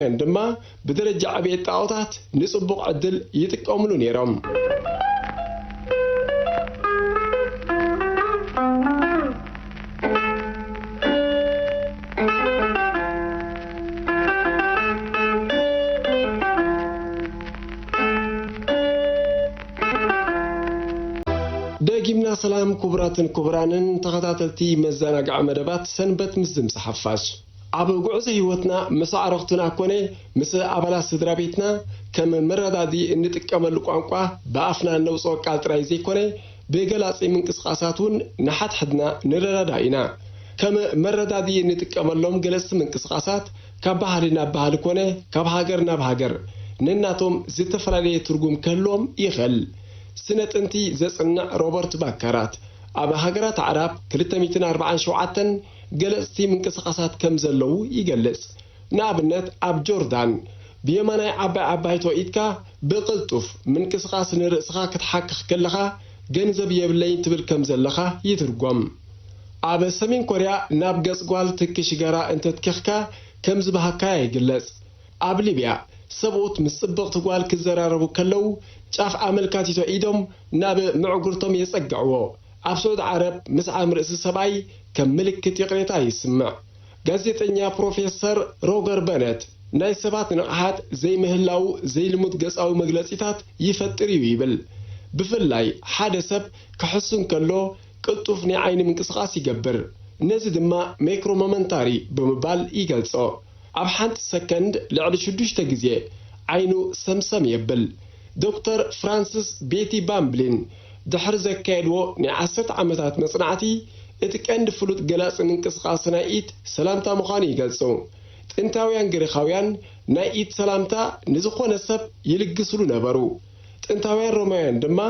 ሮማውያን ድማ ብደረጃ ዕብየት ጣዖታት ንጽቡቕ ዕድል ይጥቀምሉ ነይሮም። ደጊምና ሰላም ክቡራትን ክቡራንን ተኸታተልቲ መዘናግዒ መደባት ሰንበት ምስ ድምፂ ሓፋሽ። ኣብ ጉዕዞ ህይወትና ምስ ኣዕሩኽትና ኮነ ምስ ኣባላት ስድራ ቤትና ከም መረዳዲ እንጥቀመሉ ቋንቋ ብኣፍና እነውፅኦ ቃል ጥራይ ዘይኮነ ብገላፂ ምንቅስቓሳት እውን ንሓድሕድና ንረዳዳእ ኢና። ከም መረዳዲ እንጥቀመሎም ገለፅቲ ምንቅስቓሳት ካብ ባህሊ ናብ ባህሊ ኮነ ካብ ሃገር ናብ ሃገር ነናቶም ዝተፈላለየ ትርጉም ክህልዎም ይኽእል። ስነ ጥንቲ ዘጽንዕ ሮበርት ባካራት ኣብ ሃገራት ኣዕራብ ክልተ ሚእትን ኣርባዓን ሸውዓተን ገለጽቲ ምንቅስቓሳት ከም ዘለዉ ይገልጽ። ንኣብነት ኣብ ጆርዳን ብየማናይ ዓባይ ዓባይቶ ኢድካ ብቕልጡፍ ምንቅስቓስ ንርእስኻ ክትሓክኽ ከለኻ ገንዘብ የብለይን ትብል ከም ዘለኻ ይትርጎም። ኣብ ሰሜን ኮርያ ናብ ገጽ ጓል ትኪ ሽጋራ እንተትኪኽካ ከም ዝበሃካያ ይግለጽ። ኣብ ሊብያ ሰብኡት ምስ ጽብቕቲ ጓል ክዘራረቡ ከለዉ ጫፍ ኣመልካቲቶ ኢዶም ናብ ምዕጉርቶም የጸግዕዎ። ኣብ ስዑድ ዓረብ ምስዓም ርእሲ ሰብኣይ ከም ምልክት ይቕሬታ ይስምዕ። ጋዜጠኛ ፕሮፌሰር ሮገር በነት ናይ ሰባት ንቕሓት ዘይምህላዉ ዘይልሙድ ገጻዊ መግለጺታት ይፈጥር እዩ ይብል። ብፍላይ ሓደ ሰብ ክሕሱ እንከሎ ቅልጡፍ ናይ ዓይኒ ምንቅስቓስ ይገብር። ነዚ ድማ ሜክሮ ሞመንታሪ ብምባል ይገልጾ። ኣብ ሓንቲ ሰከንድ ልዕሊ ሽዱሽተ ግዜ ዓይኑ ሰምሰም የብል። ዶክተር ፍራንስስ ቤቲ ባምብሊን ድሕሪ ዘካየድዎ ናይ ዓሰርተ ዓመታት መጽናዕቲ፣ እቲ ቀንዲ ፍሉጥ ገላጺ ምንቅስቓስ ናይ ኢድ ሰላምታ ምዃኑ ይገልጹ። ጥንታውያን ግሪኻውያን ናይ ኢድ ሰላምታ ንዝኾነ ሰብ ይልግስሉ ነበሩ። ጥንታውያን ሮማውያን ድማ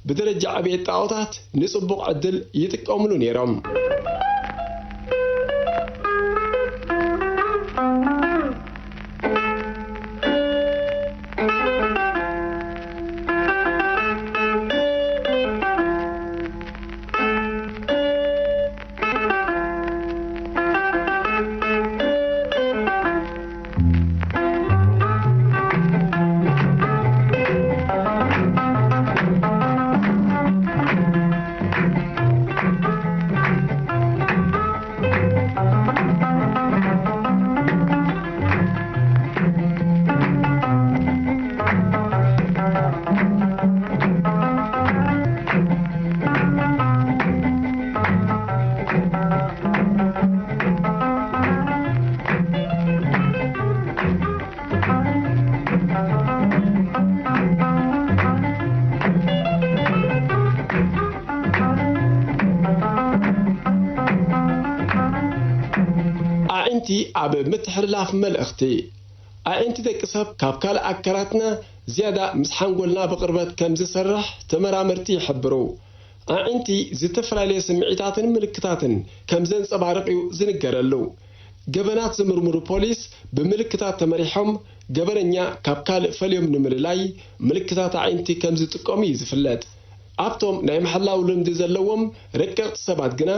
ብደረጃ ዕብየት ጣዖታት ንጽቡቕ ዕድል ይጥቀምሉ ነይሮም። ኣዒንቲ ኣብ ምትሕልላፍ መልእኽቲ። ኣዒንቲ ደቂ ሰብ ካብ ካልእ ኣካላትና ዝያዳ ምስ ሓንጎልና ብቕርበት ከም ዝሰርሕ ተመራመርቲ ይሕብሩ። ኣዒንቲ ዝተፈላለየ ስምዒታትን ምልክታትን ከም ዘንጸባርቕ እዩ ዝንገረሉ። ገበናት ዝምርምሩ ፖሊስ ብምልክታት ተመሪሖም ገበነኛ ካብ ካልእ ፈልዮም ንምልላይ ምልክታት ኣዒንቲ ከም ዝጥቀሙ እዩ ዝፍለጥ። ኣብቶም ናይ ምሕላው ልምዲ ዘለዎም ረቀቕቲ ሰባት ግና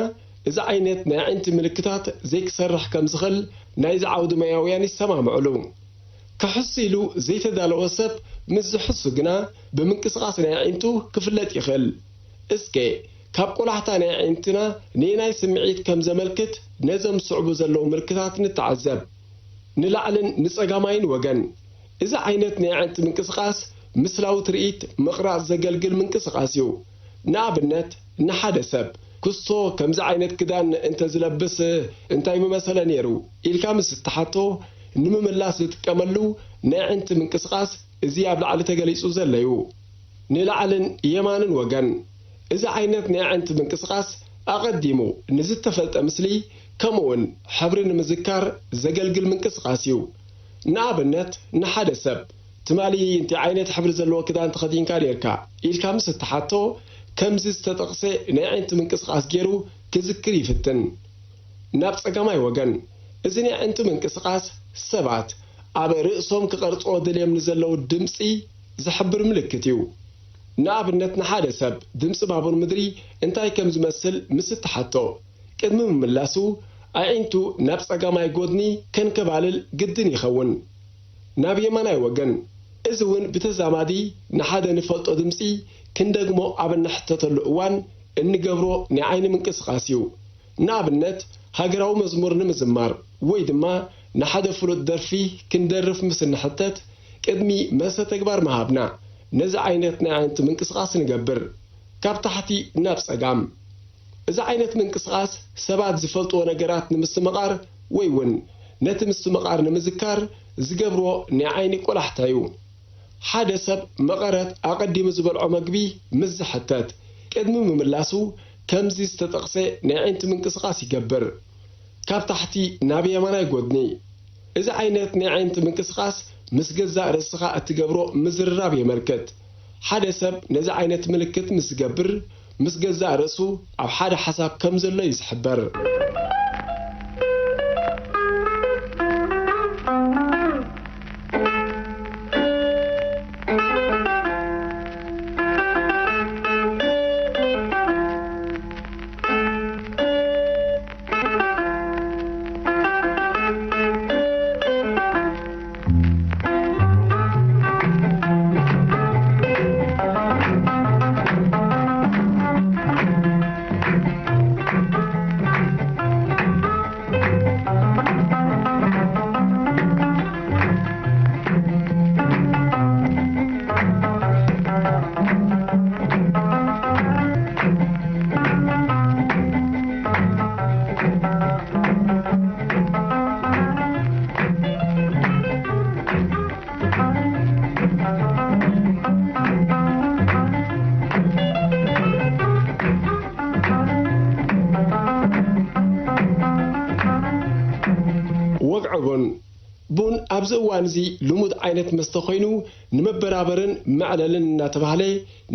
እዚ ዓይነት ናይ ኣዒንቲ ምልክታት ዘይክሰርሕ ከም ዝኽእል ናይዚ ዓውዲ ሞያውያን ይሰማምዕሉ። ክሕሱ ኢሉ ዘይተዳለወ ሰብ ምስ ዝሕሱ ግና ብምንቅስቓስ ናይ ኣዒንቱ ክፍለጥ ይኽእል። እስከ ካብ ቆላሕታ ናይ ኣዒንትና ነየናይ ስምዒት ከም ዘመልክት ነዞም ዝስዕቡ ዘለዉ ምልክታት ንተዓዘብ። ንላዕልን ንጸጋማይን ወገን። እዚ ዓይነት ናይ ኣዒንቲ ምንቅስቓስ ምስላዊ ትርኢት ምቕራጽ ዘገልግል ምንቅስቓስ እዩ። ንኣብነት፣ ንሓደ ሰብ ክስቶ ከምዚ ዓይነት ክዳን እንተ ዝለብስ እንታይ ምመሰለ ነይሩ? ኢልካ ምስ እትሓቶ፣ ንምምላስ ዝጥቀመሉ ናይ ኣዒንቲ ምንቅስቓስ እዚ ኣብ ላዕሊ ተገሊጹ ዘሎ እዩ። ንላዕልን የማንን ወገን። እዚ ዓይነት ናይ ኣዒንቲ ምንቅስቓስ ኣቐዲሙ ንዝተፈልጠ ምስሊ ከምኡውን ሕብሪ ንምዝካር ዘገልግል ምንቅስቓስ እዩ። ንኣብነት፣ ንሓደ ሰብ፣ "ትማሊ እንታይ ዓይነት ሕብሪ ዘለዎ ክዳን ተኸዲንካ ነይርካ?" ኢልካ ምስ እትሓቶ፣ ከምዚ ዝተጠቕሰ ናይ ኣዒንቲ ምንቅስቓስ ገይሩ ክዝክር ይፍትን። ናብ ጸጋማይ ወገን፣ እዚ ናይ ኣዒንቲ ምንቅስቓስ ሰባት ኣብ ርእሶም ክቐርጽዎ ደልዮም ንዘለዉ ድምጺ ዝሕብር ምልክት እዩ። ንኣብነት፣ ንሓደ ሰብ ድምጺ ባቡር ምድሪ እንታይ ከም ዝመስል ምስ እትሓቶ፣ ቅድሚ ምምላሱ ኣዒንቱ ናብ ጸጋማይ ጎድኒ ከንከባልል ግድን ይኸውን። ናብ የማናይ ወገን። እዚ እውን ብተዛማዲ ንሓደ ንፈልጦ ድምጺ ክንደግሞ ኣብ እንሕተተሉ እዋን እንገብሮ ናይ ዓይኒ ምንቅስቓስ እዩ። ንኣብነት፣ ሃገራዊ መዝሙር ንምዝማር ወይ ድማ ንሓደ ፍሉጥ ደርፊ ክንደርፍ ምስ እንሕተት፣ ቅድሚ መሰ ተግባር ምሃብና፣ ነዚ ዓይነት ናይ ኣዒንቲ ምንቅስቓስ ንገብር። ካብ ታሕቲ ናብ ጸጋም። እዚ ዓይነት ምንቅስቓስ ሰባት ዝፈልጥዎ ነገራት ንምስትምቓር ወይ እውን ነቲ ምስትምቓር ንምዝካር ዝገብርዎ ናይ ዓይኒ ቆላሕታ እዩ። ሓደ ሰብ መቐረት ኣቐዲሙ ዝበልዖ መግቢ ምስ ዝሕተት፣ ቅድሚ ምምላሱ ከምዚ ዝተጠቕሰ ናይ ኣዒንቲ ምንቅስቓስ ይገብር። ካብ ታሕቲ ናብ የማናይ ጎድኒ። እዚ ዓይነት ናይ ኣዒንቲ ምንቅስቓስ ምስ ገዛእ ርእስኻ እትገብሮ ምዝርራብ የመልክት። ሓደ ሰብ ነዚ ዓይነት ምልክት ምስ ዝገብር፣ ምስ ገዛእ ርእሱ ኣብ ሓደ ሓሳብ ከም ዘሎ እዩ ዝሕበር። ወግዒ ቡን። ቡን ኣብዚ እዋን እዚ ልሙድ ዓይነት መስተ ኮይኑ፣ ንመበራበርን መዕለልን እናተባህለ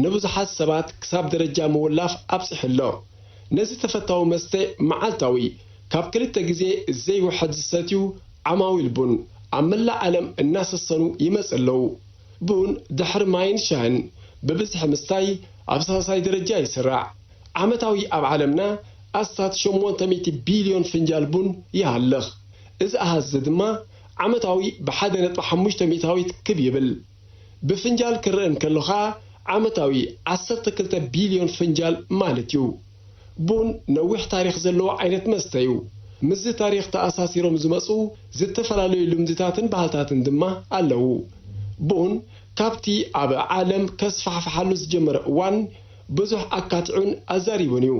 ንብዙሓት ሰባት ክሳብ ደረጃ ምውላፍ ኣብፂሑ ኣሎ። ነዚ ተፈታዊ መስተ መዓልታዊ ካብ ክልተ ግዜ ዘይውሕድ ዝሰትዩ ዓማዊል ቡን ኣብ መላእ ዓለም እናሰሰኑ ይመጽእ ኣለዉ። ቡን ድሕሪ ማይን ሻህን ብብዝሒ ምስታይ ኣብ ሳልሳይ ደረጃ ይስራዕ። ዓመታዊ ኣብ ዓለምና ኣስታት ሸሞንተ ሚእቲ ቢልዮን ፍንጃል ቡን ይሃልኽ። እዚ ኣሃዝ እዚ ድማ ዓመታዊ ብ1.5 ሚእታዊት ክብ ይብል። ብፍንጃል ክረአ እንከሎ ኸኣ ዓመታዊ ዓሰርተ ክልተ ቢልዮን ፍንጃል ማለት እዩ። ቡን ነዊሕ ታሪኽ ዘለዎ ዓይነት መስተ እዩ። ምስዚ ታሪኽ ተኣሳሲሮም ዝመጹ ዝተፈላለዩ ልምድታትን ባህልታትን ድማ ኣለዉ። ቡን ካብቲ ኣብ ዓለም ከስፋሕፍሓሉ ዝጀመረ እዋን ብዙሕ ኣካቲዑን ኣዛሪቡን እዩ።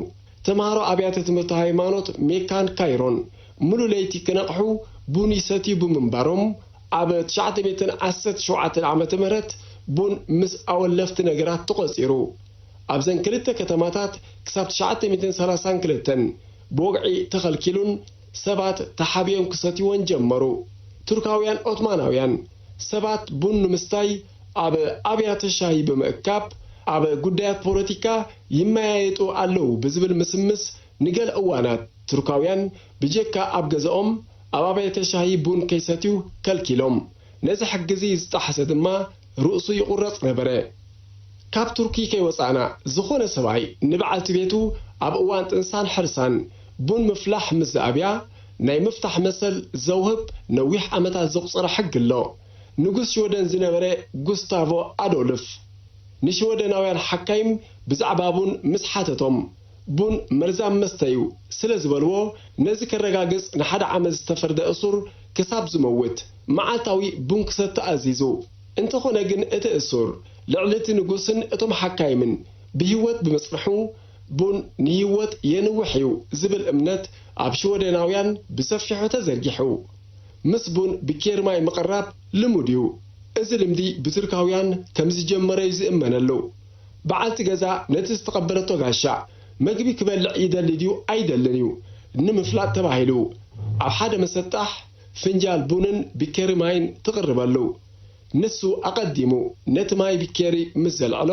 ተምሃሮ ኣብያተ ትምህርቲ ሃይማኖት ሜካን ካይሮን ሙሉ ለይቲ ክነቕሑ ቡን ይሰትዩ ብምንባሮም፣ ኣብ ትሽዓተ ሚእትን ዓሰርተ ሸውዓተን ዓመተ ምህረት ቡን ምስ ኣወለፍቲ ነገራት ተቖጺሩ። ኣብዘን ክልተ ከተማታት ክሳብ ትሽዓተ ሚእትን ሰላሳን ክልተን ብወግዒ ተኸልኪሉን ሰባት ተሓቢኦም ክሰትይዎን ጀመሩ። ቱርካውያን ኦትማናውያን ሰባት ቡን ንምስታይ ኣብ ኣብያተ ሻሂ ብምእካብ ኣብ ጉዳያት ፖለቲካ ይመያየጡ ኣለዉ ብዝብል ምስምስ ንገለ እዋናት ቱርካውያን ብጀካ ኣብ ገዛኦም ኣብ ኣብያተ ሻሂ ቡን ከይሰትዩ ከልኪሎም። ነዚ ሕጊ እዚ ዝጠሓሰ ድማ ርእሱ ይቑረጽ ነበረ። ካብ ቱርኪ ከይወጻእና፣ ዝኾነ ሰብኣይ ንበዓልቲ ቤቱ ኣብ እዋን ጥንሳን ሕርሳን ቡን ምፍላሕ ምስ ዝኣብያ፣ ናይ ምፍታሕ መሰል ዘውህብ ነዊሕ ዓመታት ዘቑጸረ ሕጊ ኣሎ። ንጉስ ሽወደን ዝነበረ ጉስታቮ ኣዶልፍ ንሽወደናውያን ሓካይም ብዛዕባ ቡን ምስ ሓተቶም፣ ቡን መርዛም መስተ እዩ ስለ ዝበልዎ፣ ነዚ ከረጋግጽ ንሓደ ዓመት ዝተፈርደ እሱር ክሳብ ዝመውት መዓልታዊ ቡን ክሰቲ ኣዚዙ። እንተኾነ ግን እቲ እሱር ልዕሊ እቲ ንጉስን እቶም ሓካይምን ብህይወት ብምጽንሑ፣ ቡን ንህይወት የንውሕ እዩ ዝብል እምነት ኣብ ሽወደናውያን ብሰፊሑ ተዘርጊሑ። ምስ ቡን ብኬሪ ማይ ምቕራብ ልሙድ እዩ። እዚ ልምዲ ብቱርካውያን ከም ዝጀመረ እዩ ዝእመነሉ። በዓልቲ ገዛ ነቲ ዝተቐበለቶ ጋሻ፣ መግቢ ክበልዕ ይደሊ ድዩ ኣይደልን እዩ ንምፍላጥ ተባሂሉ፣ ኣብ ሓደ መሰጣሕ ፍንጃል ቡንን ብኬሪ ማይን ትቕርበሉ። ንሱ ኣቐዲሙ ነቲ ማይ ብኬሪ ምስ ዘልዕሎ፣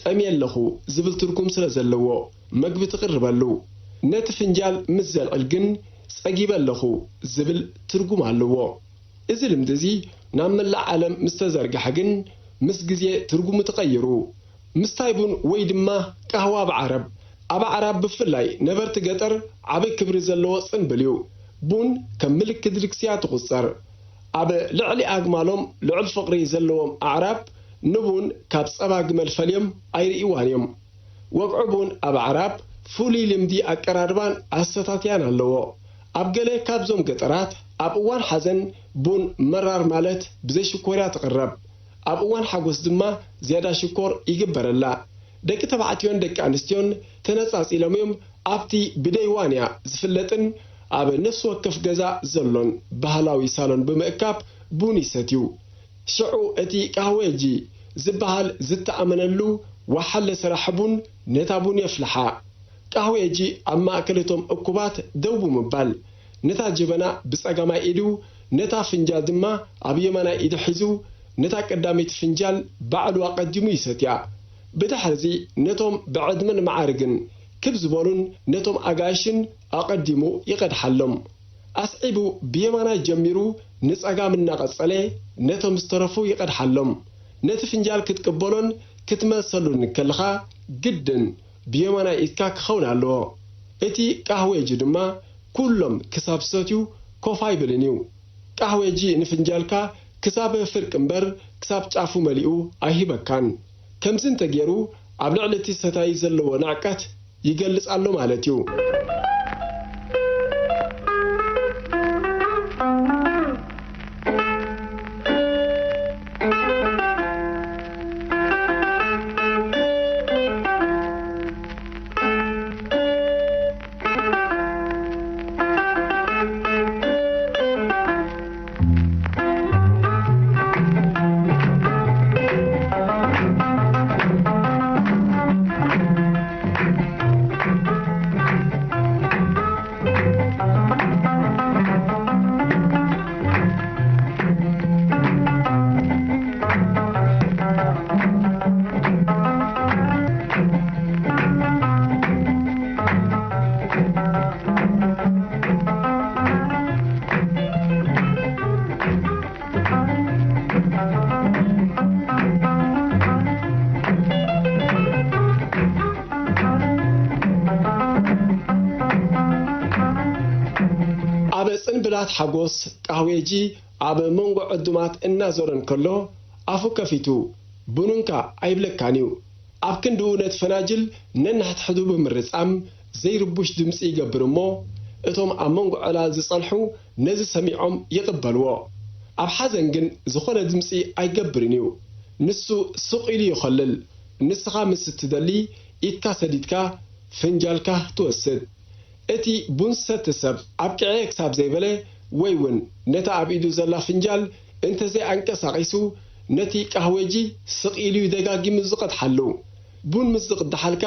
ጠምየ ኣለኹ ዝብል ትርጉም ስለ ዘለዎ መግቢ ትቕርበሉ። ነቲ ፍንጃል ምስ ዘልዕል ግን፣ ጸጊበ ኣለኹ ዝብል ትርጉም ኣለዎ። እዚ ልምዲ እዚ ናብ መላእ ዓለም ምስ ተዘርግሐ ግን፣ ምስ ግዜ ትርጉሙ ተቐይሩ። ምስታይ ቡን ወይ ድማ ቃህዋ ብዓረብ፣ ኣብ ኣዕራብ ብፍላይ ነበርቲ ገጠር ዓቢ ክብሪ ዘለዎ ጽንብል እዩ። ቡን ከም ምልክት ልግስያ ትቑጸር። ኣብ ልዕሊ ኣግማሎም ልዑል ፍቕሪ ዘለዎም ኣዕራብ ንቡን ካብ ጸባ ግመል ፈልዮም ኣይርእይዋን እዮም። ወግዒ ቡን ኣብ ኣዕራብ ፍሉይ ልምዲ ኣቀራርባን ኣሰታትያን ኣለዎ። ኣብ ገለ ካብዞም ገጠራት ኣብ እዋን ሓዘን ቡን መራር ማለት ብዘይ ሽኮር እያ ትቕረብ። ኣብ እዋን ሓጎስ ድማ ዝያዳ ሽኮር ይግበረላ። ደቂ ተባዕትዮን ደቂ ኣንስትዮን ተነጻጺሎም እዮም ኣብቲ ብደይዋንያ ዝፍለጥን ኣብ ነፍሲ ወከፍ ገዛ ዘሎን ባህላዊ ሳሎን ብምእካብ ቡን ይሰትዩ። ሽዑ እቲ ቃህዌጂ ዝበሃል ዝተኣመነሉ ወሓለ ሰራሕ ቡን ነታ ቡን የፍልሓ። ቃህዌጂ ኣብ ማእከል እቶም እኩባት ደው ብምባል፣ ነታ ጀበና ብጸጋማይ ኢዱ፣ ነታ ፍንጃል ድማ ኣብ የማናይ ኢዱ ሒዙ፣ ነታ ቀዳመይቲ ፍንጃል ባዕሉ ኣቐዲሙ ይሰትያ። ብድሕርዚ ነቶም ብዕድመን መዓርግን ክብ ዝበሉን ነቶም ኣጋይሽን ኣቐዲሙ ይቐድሓሎም። ኣስዒቡ ብየማናይ ጀሚሩ ንጸጋም እናቐጸለ ነቶም ዝተረፉ ይቐድሓሎም። ነቲ ፍንጃል ክትቅበሎን ክትመልሰሉን ከለኻ ግድን ብየማናይ ኢድካ ክኸውን ኣለዎ። እቲ ቃህዌጂ ድማ ኩሎም ክሳብ ዝሰትዩ ኮፍ ኣይብልን እዩ። ቃህዌጂ ንፍንጃልካ ክሳብ ፍርቂ እምበር ክሳብ ጫፉ መሊኡ ኣይህበካን። ከምዚ እንተገይሩ ኣብ ልዕሊ እቲ ሰታይ ዘለዎ ንዕቀት ይገልጽ ኣሎ ማለት እዩ። ኣብ ጽንብላት ሓጎስ ቃህዌጂ ኣብ መንጎ ዕዱማት እናዞረ እንከሎ ኣፉ ከፊቱ ቡንንካ ኣይብለካን እዩ። ኣብ ክንድኡ ነቲ ፈናጅል ነንሕድሕዱ ብምርጻም ዘይርቡሽ ድምጺ ይገብር እሞ፣ እቶም ኣብ መንጎ ዕላል ዝጸንሑ ነዚ ሰሚዖም ይቕበልዎ። ኣብ ሓዘን ግን ዝኾነ ድምጺ ኣይገብርን እዩ። ንሱ ስቕ ኢሉ ይኸልል። ንስኻ ምስ እትደሊ ኢድካ ሰዲድካ ፍንጃልካ ትወስድ። እቲ ቡን ዝሰቲ ሰብ ኣብቂዐ ክሳብ ዘይበለ፣ ወይ እውን ነታ ኣብ ኢዱ ዘላ ፍንጃል እንተዘይኣንቀሳቒሱ፣ ነቲ ቃህዌጂ ስቕ ኢሉ እዩ ደጋጊሙ ዝቐድሓሉ። ቡን ምስ ዝቕድሓልካ፣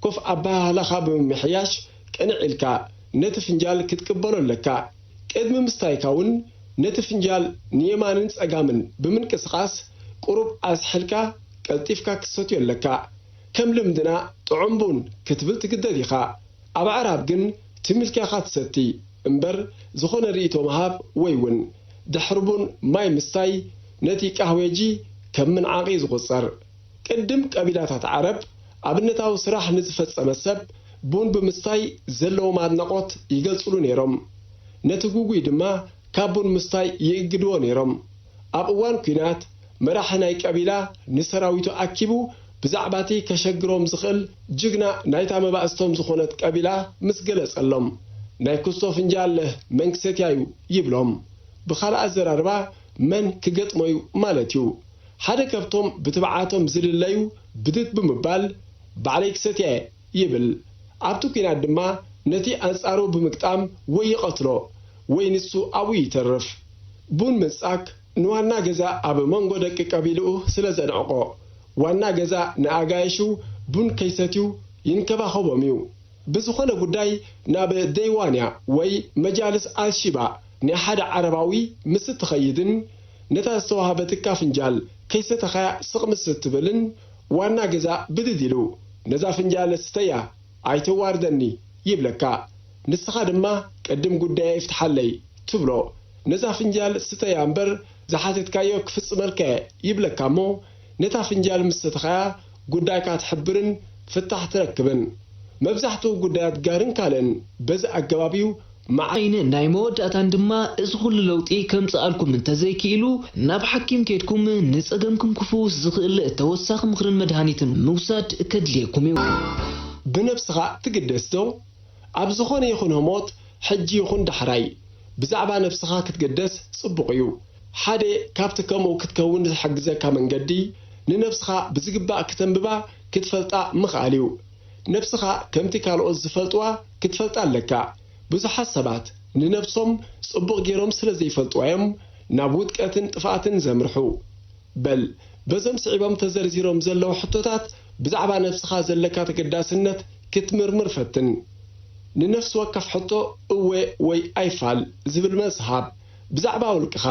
ኮፍ ኣበሃህላኻ ብምምሕያሽ፣ ቅንዕ ኢልካ ነቲ ፍንጃል ክትቅበሎ ኣለካ። ቅድሚ ምስታይካ እውን ነቲ ፍንጃል ንየማንን ጸጋምን ብምንቅስቓስ፣ ቁሩብ ኣዝሒልካ ቀልጢፍካ ክትሰትዮ ኣለካ። ከም ልምድና ጥዑም ቡን ክትብል ትግደድ ኢኻ። ኣብ ኣዕራብ ግን ትም ኢልካ ኢኻ ትሰቲ እምበር፣ ዝኾነ ርእይቶ ምሃብ ወይ እውን ድሕሪ ቡን ማይ ምስታይ ነቲ ቃህዌጂ ከም ምንዓቕ እዩ ዝቑጸር። ቅድም ቀቢላታት ዓረብ ኣብነታዊ ስራሕ ንዝፈጸመ ሰብ ቡን ብምስታይ ዘለዎም ኣድናቖት ይገልጽሉ ነይሮም። ነቲ ጉጉይ ድማ ካብ ቡን ምስታይ ይእግድዎ ነይሮም። ኣብ እዋን ኲናት፣ መራሒ ናይ ቀቢላ ንሰራዊቱ ኣኪቡ ብዛዕባ እቲ ከሸግሮም ዝኽእል ጅግና ናይታ መባእስቶም ዝኾነት ቀቢላ ምስ ገለጸሎም፣ ናይ ኩስቶ ፍንጃል መን ክሰትያ እዩ ይብሎም። ብኻልእ ኣዘራርባ መን ክገጥሞ እዩ ማለት እዩ። ሓደ ካብቶም ብትብዓቶም ዝልለዩ ብድድ ብምባል ባዕለይ ክሰትያ እየ ይብል። ኣብቲ ኲናት ድማ ነቲ ኣንጻሩ ብምግጣም ወይ ይቐትሎ ወይ ንሱ ኣብኡ ይተርፍ። ቡን ምንጻግ ንዋና ገዛ ኣብ መንጎ ደቂ ቀቢልኡ ስለ ዘንዕቖ፣ ዋና ገዛ ንኣጋይሹ ቡን ከይሰትዩ ይንከባኸቦም እዩ። ብዝኾነ ጉዳይ ናብ ደይዋንያ ወይ መጃልስ ኣልሺባ ናይ ሓደ ዓረባዊ ምስ እትኸይድን ነታ ዝተዋህበትካ ፍንጃል ከይሰተኻያ ስቕ ምስ እትብልን ዋና ገዛ ብድድ ኢሉ ነዛ ፍንጃል ስተያ ኣይተዋርደኒ ይብለካ። ንስኻ ድማ ቅድም ጉዳየይ ፍትሓለይ ትብሎ። ነዛ ፍንጃል ስተያ እምበር ዝሓተትካዮ ክፍጽመልካ እየ ይብለካ እሞ ነታ ፍንጃል ምስ ሰተኻያ ጉዳይካ ትሕብርን ፍታሕ ትረክብን። መብዛሕትኡ ጉዳያት ጋርን ካልእን በዚ ኣገባብ እዩ መዓይን ናይ መወዳእታን ድማ፣ እዚ ኩሉ ለውጢ ከምጽኣልኩም እንተዘይክኢሉ፣ ናብ ሓኪም ኬድኩም ንጸገምኩም ክፍውስ ዝኽእል ተወሳኺ ምኽርን መድሃኒትን ምውሳድ ከድልየኩም እዩ። ብነብስኻ ትግደስ ዶ? ኣብ ዝኾነ ይኹን ህሞት፣ ሕጂ ይኹን ዳሕራይ፣ ብዛዕባ ነብስኻ ክትግደስ ጽቡቕ እዩ። ሓደ ካብቲ ከምኡ ክትከውን ዝሕግዘካ መንገዲ፣ ንነብስኻ ብዝግባእ ክተንብባ ክትፈልጣ ምኽኣል እዩ። ነብስኻ ከምቲ ካልኦት ዝፈልጥዋ ክትፈልጣ ኣለካ። ብዙሓት ሰባት ንነብሶም ጽቡቕ ገይሮም ስለ ዘይፈልጥዋ እዮም ናብ ውድቀትን ጥፍኣትን ዘምርሑ። በል፣ በዞም ስዒቦም ተዘርዚሮም ዘለዉ ሕቶታት ብዛዕባ ነብስኻ ዘለካ ተገዳስነት ክትምርምር ፈትን። ንነፍሲ ወከፍ ሕቶ እወ ወይ ኣይፋል ዝብል መልሲ ሃብ። ብዛዕባ ውልቅኻ፣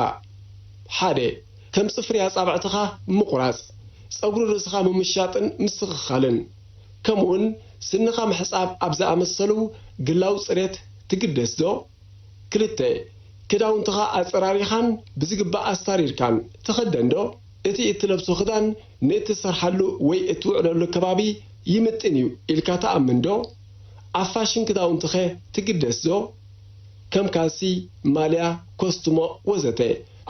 ሓደ፣ ከም ጽፍሪ ኣጻብዕትኻ ምቑራጽ፣ ጸጉሪ ርእስኻ ምምሻጥን ምስትኽኻልን፣ ከምኡውን ስንኻ ምሕጻብ ኣብ ዝኣመሰሉ ግላዊ ጽሬት ትግደስ ዶ? ክልተ፣ ክዳውንትኻ ኣጸራሪኻን ብዝግባእ ኣስታሪርካን ትኽደን ዶ? እቲ እትለብሶ ክዳን ንእትሰርሓሉ ወይ እትውዕለሉ ከባቢ ይምጥን እዩ ኢልካ ትኣምን ዶ? ኣብ ፋሽን ክዳውንትኸ ትግደስ ዶ? ከም ካልሲ፣ ማልያ፣ ኮስትሞ ወዘተ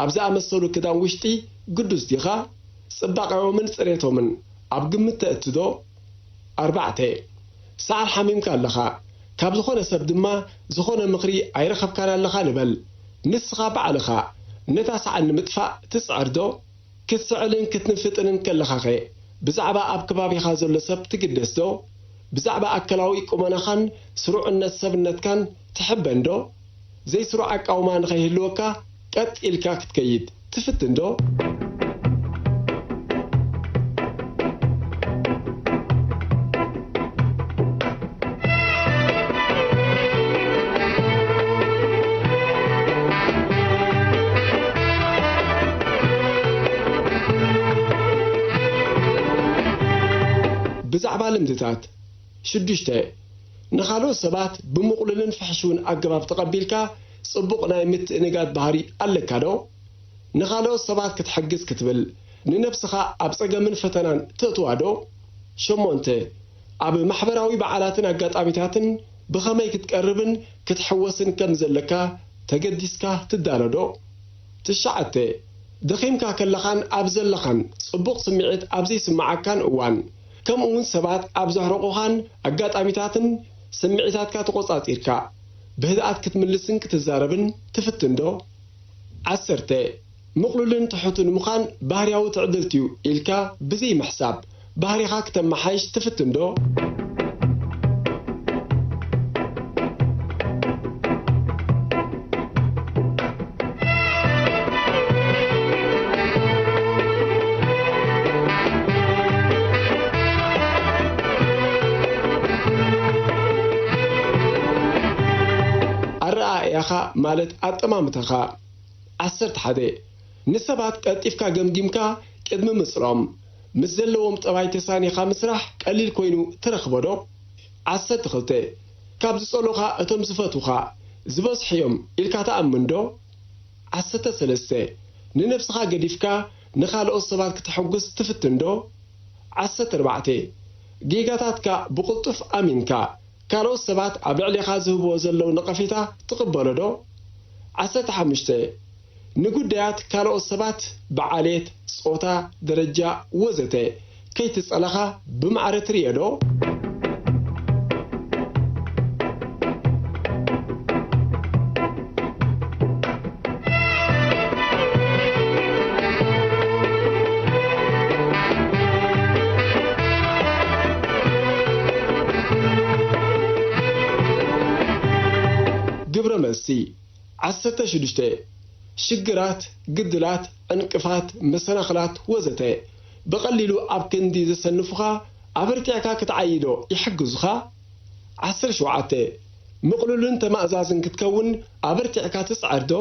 ኣብ ዝኣመሰሉ ክዳን ውሽጢ ግዱስ ዲኻ? ጽባቐኦምን ጽሬቶምን ኣብ ግምት ተእቱ ዶ? ኣርባዕተ፣ ሰዓል ሓሚምካ ኣለኻ፣ ካብ ዝኾነ ሰብ ድማ ዝኾነ ምኽሪ ኣይረኸብካን ኣለኻ ንበል። ንስኻ ባዕልኻ ነታ ሰዓል ንምጥፋእ ትጽዕር ዶ? ክትስዕልን ክትንፍጥንን ከለኻኸ ብዛዕባ ኣብ ከባቢኻ ዘሎ ሰብ ትግደስ ዶ? ብዛዕባ ኣካላዊ ቁመናኻን ስሩዕነት ሰብነትካን ትሕበን ዶ? ዘይስሩዕ ኣቃውማ ንኸይህልወካ ቀጥ ኢልካ ክትከይድ ትፍትን ዶ? ብዛዕባ ልምድታት፣ ሽዱሽተ፣ ንኻልኦት ሰባት ብምቕሉልን ፍሕሽውን ኣገባብ ተቐቢልካ ጽቡቕ ናይ ምትእንጋድ ባህሪ ኣለካ ዶ? ንኻልኦት ሰባት ክትሕግዝ ክትብል፣ ንነብስኻ ኣብ ጸገምን ፈተናን ተእትዋ ዶ? ሸሞንተ፣ ኣብ ማሕበራዊ በዓላትን ኣጋጣሚታትን ብኸመይ ክትቀርብን ክትሕወስን ከም ዘለካ ተገዲስካ ትዳሎ ዶ? ትሽዓተ፣ ደኺምካ ከለኻን ኣብ ዘለኻን ጽቡቕ ስምዒት ኣብ ዘይስምዓካን እዋን፣ ከምኡውን ሰባት ኣብ ዘሕርቑኻን ኣጋጣሚታትን ስምዒታትካ ተቖጻጺርካ ብህድኣት ክትምልስን ክትዛረብን ትፍትን ዶ? ዓሰርተ፣ ምቕሉልን ትሑትን ምዃን ባህርያዊ ትዕድልቲ እዩ ኢልካ ብዘይምሕሳብ፣ ባህሪኻ ክተመሓይሽ ትፍትን ዶ? ኣረኣእያኻ ማለት ኣጠማምታኻ። ዓሰርተ ሓደ፣ ንሰባት ቀልጢፍካ ገምጊምካ ቅድሚ ምጽሎም፣ ምስ ዘለዎም ጠባይ ተሳኒኻ ምስራሕ ቀሊል ኮይኑ ትረኽቦ ዶ? ዓሰርተ ክልተ፣ ካብ ዝጸልኡኻ እቶም ዝፈትዉኻ ዝበዝሑ እዮም ኢልካ ትኣምን ዶ? ዓሰርተ ሰለስተ፣ ንነብስኻ ገዲፍካ ንኻልኦት ሰባት ክተሐጉስ ትፍትን ዶ? ዓሰርተ ኣርባዕተ፣ ጌጋታትካ ብቕልጡፍ ኣሚንካ ካልኦት ሰባት ኣብ ልዕሌኻ ዝህብዎ ዘለዉ ነቐፌታ ትቕበሎ ዶ? ዓሰርተ ሓሙሽተ፣ ንጉዳያት ካልኦት ሰባት ብዓሌት፣ ጾታ፣ ደረጃ ወዘተ ከይትጸላኻ ብማዕረ ትርእዮ ዶ? ግብረ መልሲ ዓሰርተ ሽዱሽተ፣ ሽግራት፣ ግድላት፣ ዕንቅፋት፣ መሰናኽላት ወዘተ ብቐሊሉ ኣብ ክንዲ ዘሰንፉኻ ኣበርቲዕካ ክትዓይዶ ይሕግዙኻ። ዓሰርተ ሸውዓተ፣ ምቕሉልን ተማእዛዝን ክትከውን ኣበርቲዕካ ትጽዕር ዶ?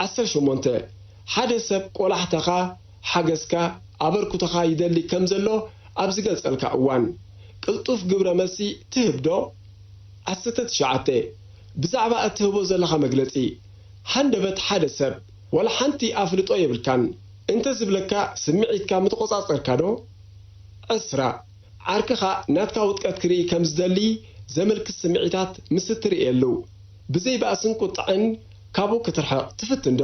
ዓሰርተ ሸሞንተ፣ ሓደ ሰብ ቆላሕታኻ፣ ሓገዝካ፣ ኣበርክቶኻ ይደሊ ከም ዘሎ ኣብ ዝገልጸልካ እዋን፣ ቅልጡፍ ግብረ መልሲ ትህብ ዶ? ዓሰርተ ትሽዓተ፣ ብዛዕባ እትህቦ ዘለኻ መግለጺ፣ ሃንደበት ሓደ ሰብ ዋላ ሓንቲ ኣፍልጦ የብልካን እንተ ዝብለካ ስምዒትካ ምተቖጻጸርካ ዶ? ዕስራ፣ ዓርክኻ ናትካ ውድቀት ክርኢ ከም ዝደሊ ዘመልክት ስምዒታት ምስ እትርእየሉ፣ ብዘይ ባእስን ቁጥዐን ካብኡ ክትርሕቕ ትፍትን ዶ?